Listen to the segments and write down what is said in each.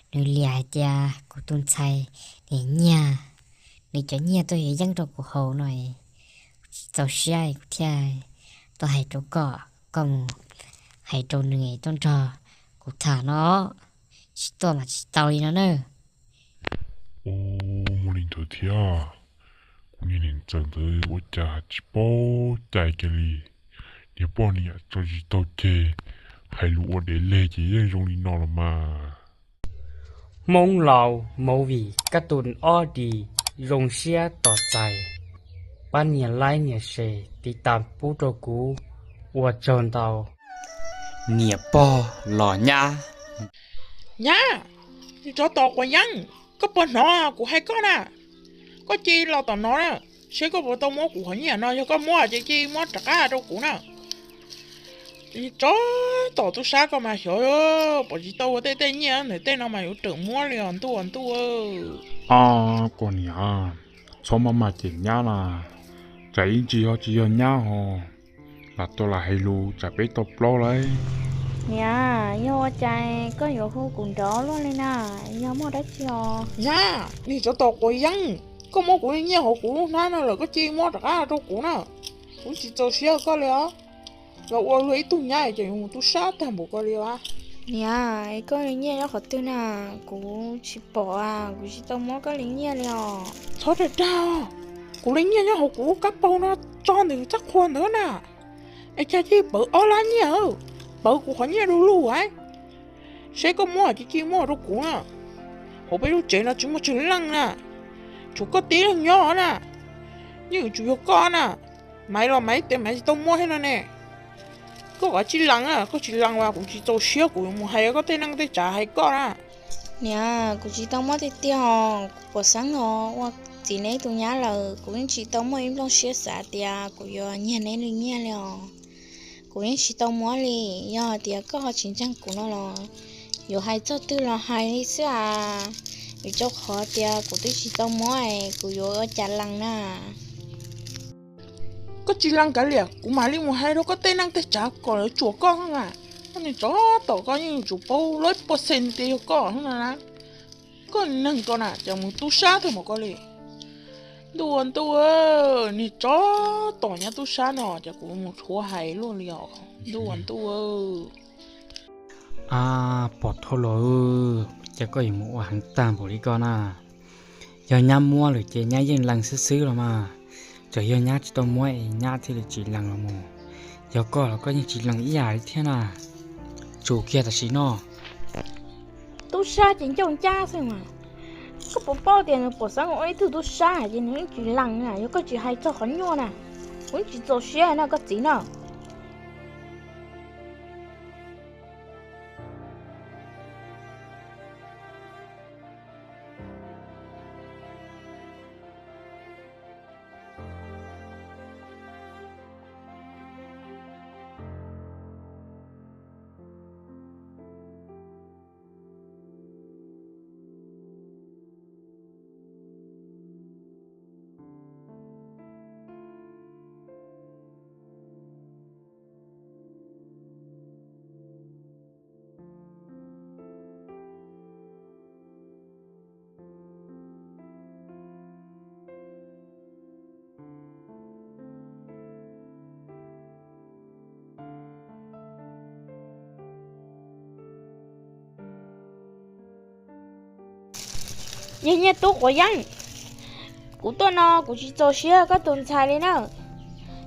Nws liam hais tias kuv tus ntxhais nyiag, nws cov nyiaj tuaj yuav yeeb rau kuv haus no, kuv tsis txaus siab kuv thiaj tuaj hais rau koj, koj mus hais rau nws tuaj nrog kuv tham no, tsis tuaj mas tsis tau li no na. Ua, muaj li ntawd thiab, kuv niag niam ntxawm ntawd ua cas tsis paub cai kiag li, niag poj niam tso tsis taug ceg, hais lus ua dev leg ces yeej zoo li no los mas. Hmoob Laus Movie kab tus ob di zoo siab tos txais, pab nias like nias share tiv tas pub rau kuv, ua tsaug ntau. Niam pog los nyab. Nyab, tsov tom quav yeeb, koj puas hnov kuv hais koj na? Koj cia li los tom no na, seb koj puas tau muab kuv qhov nyiaj no, yog koj muab ces cia li muab rov qab rau kuv na. Tsov tom tub sab koj mas xyov, puas tsis tau ua tej tej nyiaj ntawm tej no mas yuav rawm muab li os ntuj ntuj. Koj niam, txhob maj mam cem nyab las, tsam ib ntsis ho tsis yog nyab ho, lam tau lam hais lus tsam peb tau plaub lauj. Niam, yog ua cas koj yuav hu kuv nrov luaj li na? Yog muaj dab tsi os? Nyab, niag tsov tom quav yeeb, koj muab kuv nyiaj hauv kuv lub hnab no lawm, koj cia li muab rov qab rau kuv na. Kuv tsis txaus siab koj li os. Los ua luag ib tug nyab ces yuav mus tub sab tag npaum koj li os. Niam, koj nyiaj nyob qhov twg na? Kuv tsis pom, kuv tsis tau muab koj li nyiaj li os. Txhob dag dag, kuv li nyiaj nyob hauv kuv lub kab paug no, tso ntawm txaj qhua ntawd na. Es cas cia li pawv ob lab nyiaj, pawv kuv qhov nyiaj du lug a. Seb koj muab ces cia li muab rau kuv na. Hauv peb lub tsev no tsis muaj tsawg leej na, tshuav koj tib leeg nyob na. Yeej yuav tsum yog koj na. Maiv los Maiv tias Maiv tsis tau muab thiab no ne. Koj kav tsij lees na, koj tsis lees mas kuv tsis txaus siab kuv yuav mus hais koj tej neej tej tsav hais koj na. Niam, kuv tsis tau muab tiag tiag os, kuv pom xeeb os, ua txiv neb tus nyab lawm kuv yeej tsis tau muaj ib nplooj siab xav tias kuv yuav nyiag neb li nyiaj li os. Kuv yeej tsis tau muab li, yog hais tias koj ho tsis ntseeg kuv no los yuav hais txog twg los hais li xwb as. Vim rau qhov tias kuv twb tsis tau muab es kuv yuav ua cas lees na. Koj tsis lees kav liam, kuv mam li mus hais rau koj tej neej tej tsav kom lawv tsuam koj na. Koj niag tsov tom, koj yeej yuav tsum paub lawm puas xees tias yog koj no na. Koj neeg ko na cas mus tub sab tag npaum koj li. Ntuj ua ntuj, niag tsov tom nyab tub sab no ces kuv mus rhuav hais luaj li os. Ntuj ua ntuj. Ab, pog Thauj Los, cas koj yuav mus ua heev tag npaum li koj na? Yog nyab muab lawm ces nyab yeej lees xwb xwb los mas. Txawm yog nyab tsis tau muab es nyab thiaj li tsis lees los mus. Yog koj los koj yeej tsis lees ib yam li thiab na. Tsum kiag tam sim no. Tub sab ces ncauj ncab xwb mas. Koj puas paub tias nws pom xeeb ua ib tug tub sab ces nws yeej tsis lees na, yog koj tsis hais txog qhov nyuaj na, kuv yeej tsis txaus siab na koj txiv na. Yog nyiaj tub quav yeeb, kuv tuaj no kuv tsis txaus siab koj tus ntxhais li na.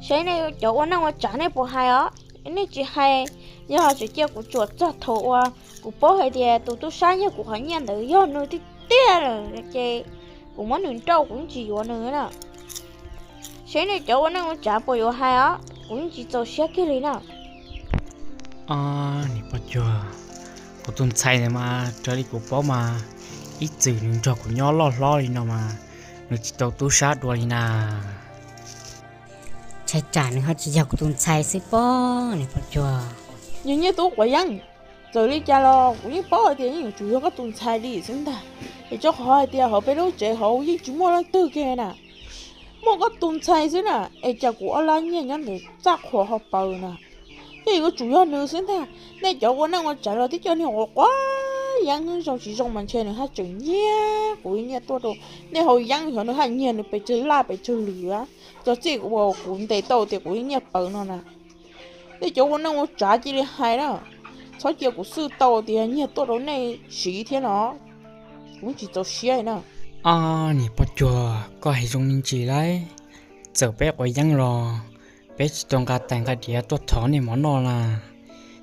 Saib nej cov ua neej ua tsav nej puas hais os, nej tsis hais, yog tseem cia kuv tsuam txog thaum uas kuv paub hais tias tus tub sab nyiag kuv qhov nyiaj ntawd yog nws tiag tiag lawm ces kuv muab nws nrauj kuv yeej tsis yuav nws na. Saib nej cov ua neej ua tsav puas yuav hais os, kuv yeej tsis txaus siab kiag li na. Niam pog cuag, kuv tus ntxhais ntawd mas raws li kuv paub mas ib txwm nws nrog kuv nyob loj hlob li no mas nws tsis tau tub sab dua li na. Ntshai tsam nws ho tsis yog kuv tus ntxhais xwb pob niam pog cuag. Yog nyiaj tub quav yeeb, txawm li cas los kuv yeej paub hais tias yeej yuav tsum yog koj tus ntxhais li xwb ntag. Es rau qhov hais tias hauv peb lub tsev hauv yeej tsis muaj leej twg kiag na. Muaj koj tus ntxhais xwb na, es cas kuv ob lab nyiaj nyob ntawm txaj qhuas ho paws na. Yeej yuav tsum yog nws xwb ntag. Nej cov ua neej ua tsav los twb coj niag quav quav Yeeb zoo tsis zoo mas ntshe nws haj tseem nyiag kuv ib nyiaj tuaj rau nej haus yeeb, xyov nws haj nyiag nws pes tsawg laj pes tsawg lwm. Txog txij uas kuv ntes tau tias kuv ib nyiaj pawv no na, nej cov ua neej ua tsav cia li hais na, txhob cia kuv xwb tau tias nyiag tuaj rau nej siv thiab no, kuv tsis txaus siab na. Ob niam poj cuag, koj hais zoo me ntsis lauj. Txawm peb quav yeeb los peb tsis tau nqa tais nqa diav tuaj thov nej mov noj na,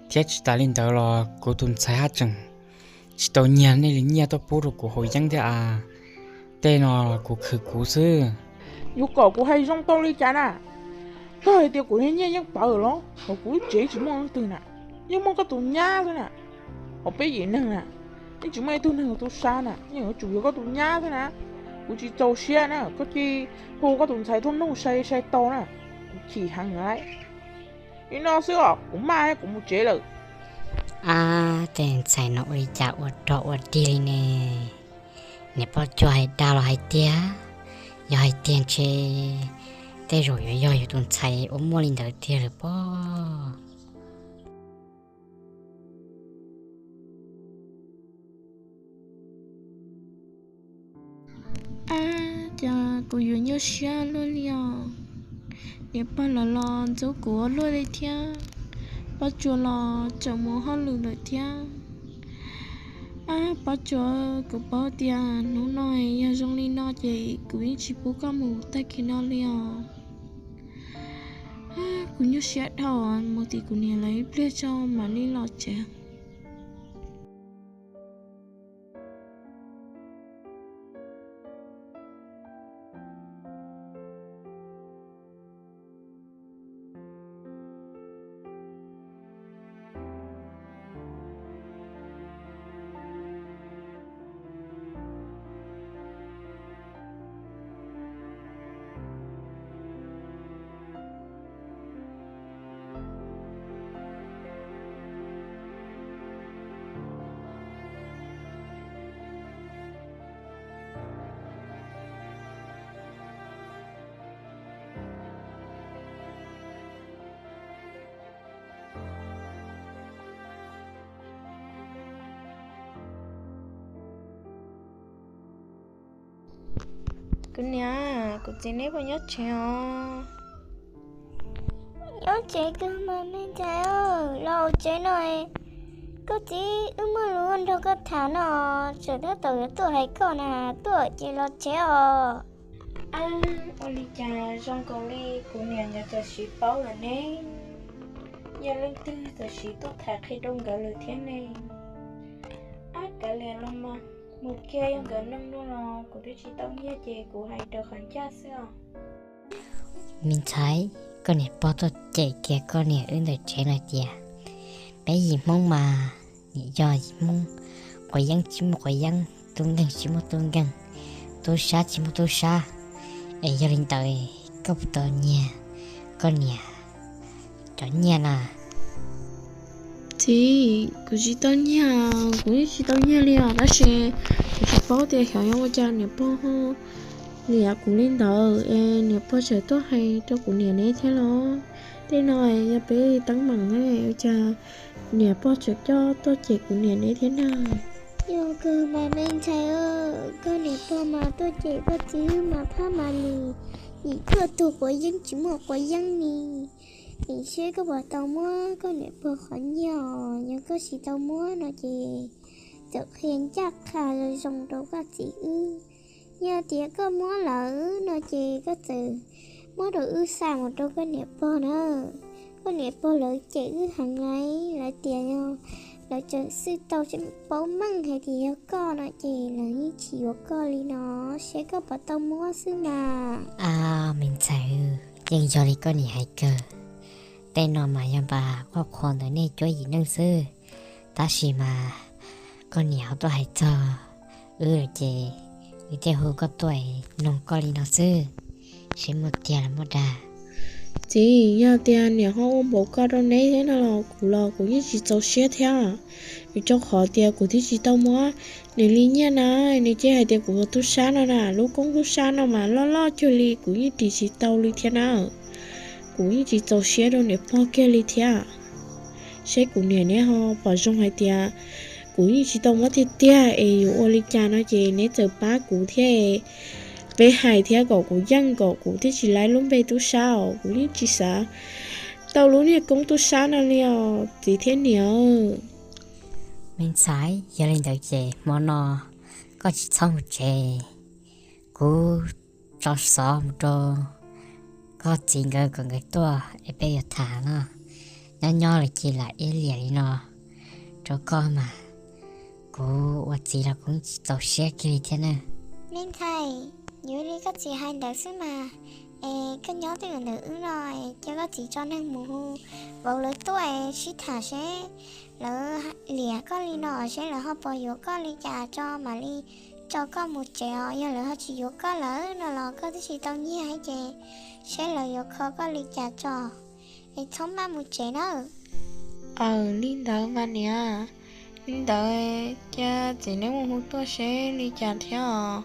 thiab tsis tas li ntawd los kuv tus ntxhais haj tseem tsis tau nyiag nej li nyiaj tuaj pub rau kuv haus yeeb thiab as. Tej no kuv khwv kuv xwb. Yuav kom kuv hais zoo tau li cas na? Koj hais tias kuv niag nyiaj yeej pawv los hauv kuv lub tsev tsis muaj leej twg na, yeej muaj koj tus nyab xwb na. Hauv peb yim neeg na, yeej tsis muaj ib tug neeg tub sab na, yeej yuav tsum yog koj tus nyab xwb na. Kuv tsis txaus siab na, koj cia li hu koj tus ntxhais tuaj nug sai sai tau na, kuv chim heev lawm. Li no xwb os, kuv maj kuv mus tsev lawm. Ab, tej ntxhais no ua li cas ua rog ua dig li ne? Niam poj cuag hais dag los hais tiag, yog hais tiag ntshe tej zaum yuav yog yus tus ntxhais ua muaj li ntawd tiag lawm pob. Ab, cas kuv yuav nyuaj siab luaj li os. Niam pog lawv los ntxub kuv ua luaj li thiab, poj cuag los tseem mus hauj lwm lawm thiab. Ab, poj cuag, kuv paub tias hnub no yog zoo li no ces kuv yeej tsis pub koj mus tag kis no li os. Kuv nyuaj siab dhau, mus tim kuv niam lawv ib pliag tso mam li los tsev. Kuv niam, kuv txiv neb puas nyob tsev os? Nyob tsev kawg mas me ntxhais, los tsev no. Koj txiv wb muaj lus nrog koj tham no, tseem tab tom yuav tuaj hais koj na, tuaj ces los tsev os. Ab, ua li cas zoo nkaus li kuv niam nkawd txawm sim paub lawm ne? Yog leej twg txawm sim tuaj tham qhia rau nkawd lawm thiab ne? Ab, kav liam los mas, mus kiag, yog nkawd nug no los kuv twb tsis tau nyiag ces kuv hais raws qhov ncaj xwb os. Me ntxhais, koj niam pog tuaj cem kiag koj niam wb ntawm tsev no tias, peb yim Hmoob mas, niam yog yim Hmoob, quav yeeb tsis muaj quav yeeb, tub nkeeg tsis muaj tub nkeeg, tub sab tsis muaj tub sab, es yog li ntawd koj puas tau nyiag koj niam cov nyiaj na? Txiv, kuv tsis tau nyiag, kuv yeej tsis tau nyiag li os, tab sis kuv tsis paub tias xyov yog ua cas niam pog ho liam kuv li ntawd es niam pog tseem tuaj hais rau kuv niam neb thiab los. Tej no yog peb teeb meem ne, ua cas niam pog tseem coj tuaj cem kuv niam neb thiab na? Yog kawg mas me ntxhais, koj niam pog mas tuaj cem koj txiv wb mas phab mas lis, yim cuaj tug quav yeeb tsis muaj quav yeeb ni. Nim seb koj puas tau muab koj niam pog qhov nyiaj os, yog koj tsis tau muab no ces txawm qhia ncaj qha zoo zoo rau koj txiv wb. Yog tias koj muab lawm no ces koj txawm muab rau wb xa mus rau koj niam pog na. Koj niam pog lawv cem wb heev lawm, lawv tias yog lawv tseem xwj tau tseem paub meej hais tias yog koj no ces lawv yeej tsis yuav koj li no, seb koj puas tau muab xwb mas. A, me ntxhais, yeej yog li koj niam hais kawg. Tej no mas yog npam qhuab qhuas ntawm nej cuab yim neej xwb, tab sis mas koj niam ho tuaj hais txog wb lawm ces wb thiaj hu koj tuaj noog koj li no xwb, seb muaj tiag los muaj dag. Txiv, yog tias niam ho ua npaum koj rau neb thiab no los kuv los kuv yeej tsis txaus siab thiab. Vim rau qhov tias kuv twb tsis tau muab nws li nyiaj na, nws cia hais tias kuv ua tub sab no na, lub koob tub sab no mas loj loj cuag li kuv yeej ris tsis tau li thiab na. Kuv yeej tsis txaus siab rau niam pog kiag li thiab. Seb kuv niam neb ho pom zoo hais tias Kuv yeej tsis tau mob tiag tiag es yuav ua li cas no ces neb txawm pab kuv thiab. Peb hais thiab kom kuv yeej kom kuv thiaj tsis laib lub npe tub sab os, kuv yeej tsis xav tau lub niag koob tub sab no li os txiv thiab niam. Me ntxhais, yog li ntawd ces hmo no koj tsis txhob mus tsev, kuv tso xov mus rau koj txiv nkawd kom nkawd tuaj es peb yuav tham no. Nyob nyob lawm ces lam iab liam li no rau koj mas, kuv ua txiv los kuv tsis txaus siab kiag li thiab na. Me ntxhais, yuav li koj txiv hais ntawd xwb mas, es koj nyob twj ywm ntawm wb no, es cia koj txiv tso neeg mus hu vauv lawv tuaj es sib tham seb lawv liam koj li no seb lawv ho puas yuav koj li cas tso mam li tso koj mus tsev os. Yog lawv ho tsis yuav koj lawm no los koj twb tsis tau nyiag ces seb lawv yuav kho koj li cas tso, es txhob maj mus tsev nawb. Aws, li ntawd mas niam, li ntawd cia txiv neb mus hu tuaj seb li cas thiab os.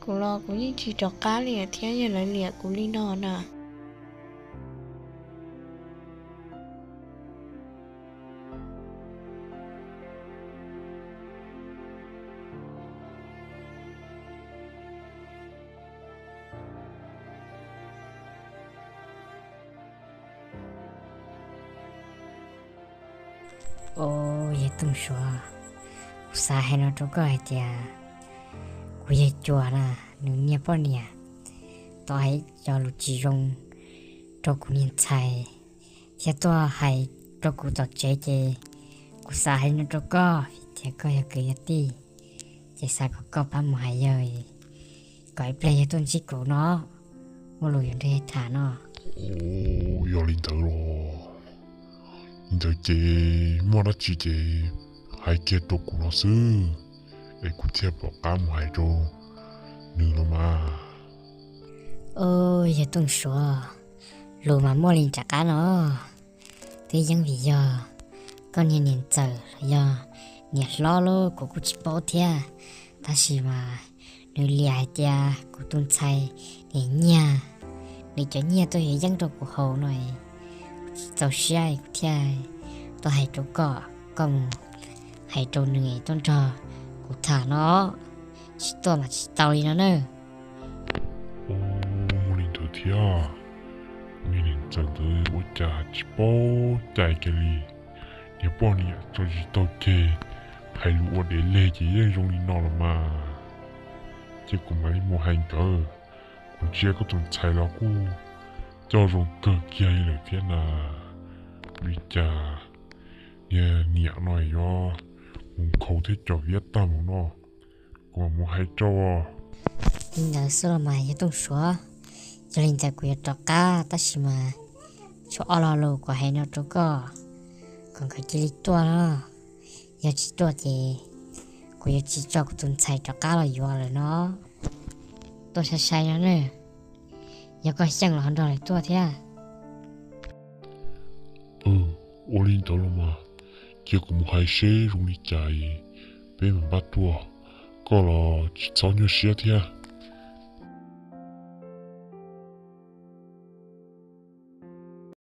Kuv los kuv yeej tsis rov qab li thiab, yog lawv liam kuv li no na. Au, yawg Tooj Suav, kuv xav hais no rau koj hais tias kuv yawg Cuas na, nws niag poj niam tau hais cov lus tsis zoo rau kuv niag ntxhais thiab tuaj hais rau kuv tom tsev ces kuv xav hais no rau koj vim tias koj yog kwv yog tij, ces xav kom koj pab mus hais yawg, kom ib pliag yawg tuaj ntsib kuv no, muaj lus yuav nrog yawg tham no. Yog li ntawd los, li ntawd ces muaj dab tsi ces hais kiag rau kuv no xwb, es kuv thiaj pom qab mus hais rau nws no mas. Au, yawg Tooj Suav, lus mas muaj li nram qab no, twb yeej vim yog koj niag niam ntxawm los yog niam hlob los kuv kuj tsis paub thiab, tab sis mas nws liam hais tias kuv tus ntxhais niam nyiag, nws cov nyiaj tuaj yuav yeeb rau kuv haus no, kuv tsis txaus siab kuv thiaj tuaj hais rau koj, koj mus hais rau nws tuaj nrog kuv tham no, tsis tuaj mas tsis tau li no na. Ua li ntawd thiab, niag niam ntxawm ntawd ua cas tsis paub cai kiag li. Niag poj niam tso tsis taug ceg, hais lus ua dev leg ces yeej zoo li no los mas. Ces kuv mam li mus hais nkawd, kuv ntsia koj tus ntxhais los kuj coj zoo kawg kiag li lawm thiab na. Ua li cas niag niam no yuav mus nkhaus thiab cov viab tag mus no, kuv mam mus hais rau. Li ntawd xwb los mas yawg Tooj Suav, yog li ntawd kuv yuav rov qab tab sis mas tshuav ob lo lus kuv hais no rau koj, kom nkawd cia li tuaj no. Yog tsis tuaj ces kuv yuav tsis tso kuv tus ntxhais rov qab los yuav lawm no. Tuaj sai sai no na, yog koj xyeej los ho nrog lawv tuaj thiab. Ua li ntawd los mas, cia kuv mus hais seb zoo li cas peb mam npaj tuaj, koj los tsis txhob nyuaj siab thiab.